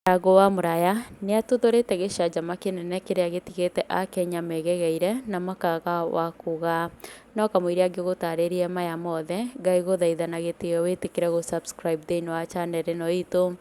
Karangũ wa Mũraya nĩatuthũrĩte gĩcanjama kĩnene kĩrĩa gĩtigĩte akenya megegeire na makaga wa kuga. No kamũira ngĩgũtarĩria maya mothe, ngagĩgũthaitha na gĩtĩo wĩtĩkĩre gũ subscribe thĩinĩ wa channel ĩno itũ,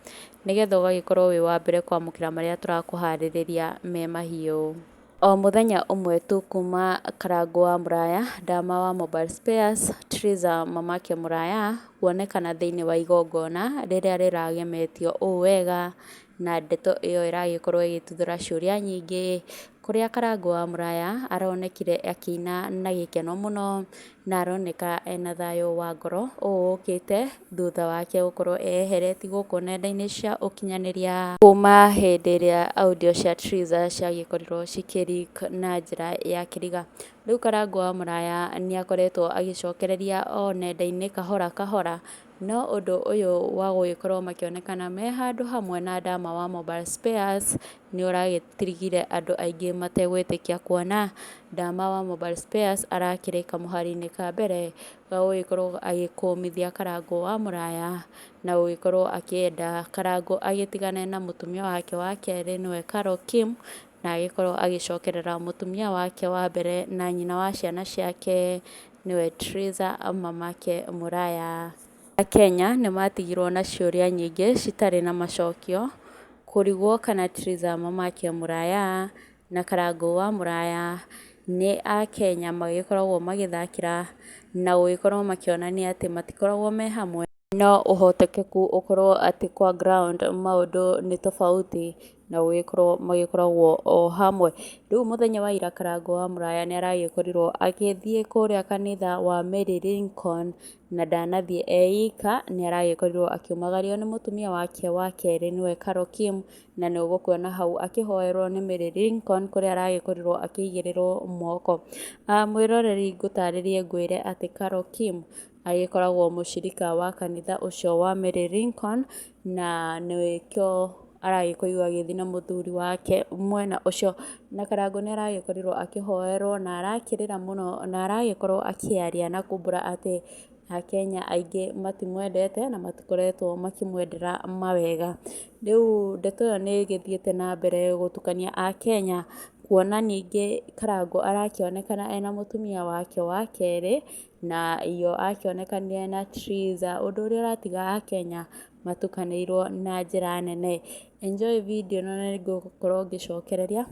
nĩgetha ũgagĩkorwo wĩ wa mbere kwamũkĩra marĩa tũrakũharĩrĩria me mahiũ. O mũthenya ũmwe tu kuma Karangũ wa Mũraya, Dama wa Mobile Spares, Triza mamake Mũraya, kuonekana thĩinĩ wa igongona rĩrĩa rĩragemetio ũũ wega, na ndeto ĩyo ĩragĩkorwo ĩgĩtuthũra ciũria nyingĩ, kũrĩa Karangũ wa Mũraya aronekire akĩina na gĩkeno mũno, na aroneka ena thayũ wa ngoro, ũũ ũkĩte thutha wake gũkorwo eyeheretie gũkũ nenda-inĩ cia ũkinyanĩria, kuma hĩndĩ ĩrĩa audio cia Triza ciagĩkorirwo cikĩ leak na njĩra ya kĩriga. Rĩu Karangũ wa Mũraya nĩ akoretwo agĩcokereria o nenda-inĩ kahora kahora, no ũndũ ũyũ wa gũgĩkorwo makĩonekana me handũ hamwe na Dama wa Mobile Spares, nĩ ũragĩtigire andũ aingĩ mategwĩtĩkia kuona Dama wa Mobile Spares arakĩrĩ kamũhari-inĩ ka mbere ga gũgĩkorwo agĩkũmithia Karangũ wa Mũraya, na gũgĩkorwo akĩenda Karangũ agĩtigane na mũtumia wake wa kerĩ nĩwe Carol Kim, na agĩkorwo agĩcokerera mũtumia wake wa mbere na nyina wa ciana ciake nĩwe Triza mamake Mũraya. Akenya nĩ matigirwo na ciũria nyingĩ citarĩ na macokio, kũrigwo kana Triza mamake Mũraya na Karangũ wa Mũraya nĩ akenya magĩkoragwo magĩthakĩra na gũgĩkorwo makĩonania atĩ matikoragwo me hamwe, no ũhotekeku ũkorwo atĩ kwa ground maũndũ nĩ tofauti na gũgĩkorwo magĩkoragwo o hamwe. Rĩu mũthenya wa ira Karangũ wa Mũraya nĩ aragĩkorirwo agĩthiĩ kũrĩa kanitha wa Mary Lincoln na ndanathiĩ e ika, nĩ aragĩkorirwo akiumagario nĩ mũtumia wake wa kerĩ nĩwe Carol Kim, na nĩ ũgũkĩona hau akĩhoerwo nĩ Mary Lincoln kũrĩa aragĩkorirwo akĩigĩrĩrwo moko. Mwĩroreri ngũtarĩrie ngwĩre atĩ Carol Kim agĩkoragwo mũcirika wa kanitha ũcio wa Mary Lincoln, na nĩkĩo aragĩkorirwo agĩthiĩ na mũthuri wake mwena ũcio. Na Karangũ nĩ aragĩkorirwo akĩhoerwo na arakĩrĩra mũno na aragĩkorwo akĩaria na kumbũra atĩ akenya aingĩ matimwendete na matikoretwo makĩmwendera mawega. Rĩu ndeto ĩyo nĩ ĩgĩthiĩte na mbere gũtukania akenya, kuona ningĩ Karangũ arakĩonekana ena mũtumia wake wa kerĩ, na iyo akĩonekanire na Triza, ũndũ ũrĩa ũratiga akenya matukanĩirwo na njĩra nene. Enjoy video ĩno na nĩngũkorwo ngĩcokereria.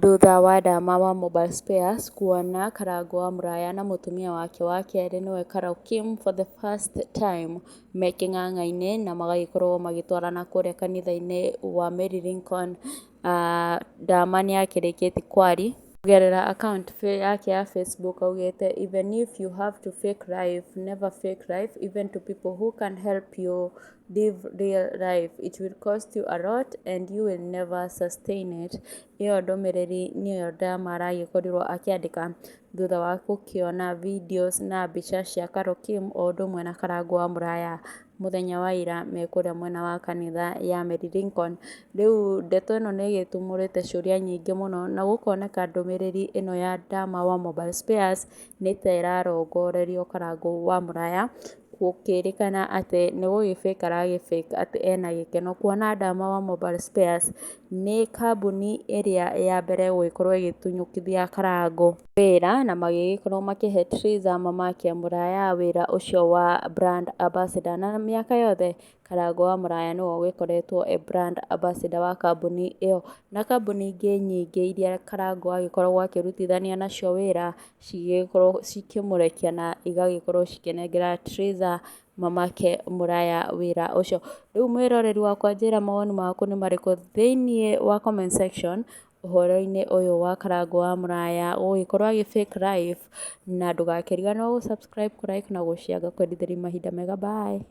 Thutha wa Dama wa Mobile Spares kuona Karangũ wa Mũraya na mũtumia wake wa kerĩ nĩwe Carol Kim for the first time me kĩng'ang'a-inĩ na magagĩkorwo magĩtwarana kũrĩa kanitha-inĩ wa Mary Lincoln, Dama nĩ akĩrĩkĩtie kwaria kũgerera account yake ya Facebook augĩte, "Even if you have to fake life, never fake life even to people who can help you live real life. It will cost you a lot and you will never sustain it." Ĩyo ndũmĩrĩri nĩyo Dama aragĩkorirwo akĩandĩka thutha wa gũkĩona videos na mbica cia Carol Kim o ũndũ ũmwe na Karangũ wa Mũraya. mũthenya wa ira me kũrĩa mwena wa kanitha ya Mary Lincoln. Rĩu ndeto ĩno nĩ ĩgĩtumũrĩte ciũria nyingĩ mũno na gũkoneka ndũmĩrĩri ĩno ya Dama wa Mobile Spares nĩ ta ĩrarongorerio Karangũ wa Mũraya, gũkĩrĩkana atĩ nĩ gũgĩ fake aragĩ fake atĩ ena gĩkeno kuona Dama wa Mobile Spares nĩ kambuni ĩrĩa ya mbere gũgĩkorwo ĩgĩtunyũkithia Karangũ wĩra na magĩgĩkorwo makĩhe Triza mamake Mũraya wĩra ũcio wa brand ambassador. Na mĩaka yothe Karangũ wa Mũraya nĩwe ũgĩkoretwo e brand ambassador wa kambuni ĩyo, na kambuni ingĩ nyingĩ iria Karangũ agĩkoragwo akĩrutithania nacio wĩra cigĩgĩkorwo cikĩmũrekia na igagĩkorwo cikĩnengera Triza mamake Mũraya wĩra ũcio. Rĩu mwĩroreri wakwa njĩra mawoni maku nĩ marĩkũ thĩiniĩ wa comment section ũhoro-inĩ ũyũ wa Karangũ wa Mũraya gũgĩkorwo agĩ fake life, na ndũgakĩriganĩrwo gũ subscribe, kũ like na gũ share. Ngakwendithĩria mahinda mega, bye.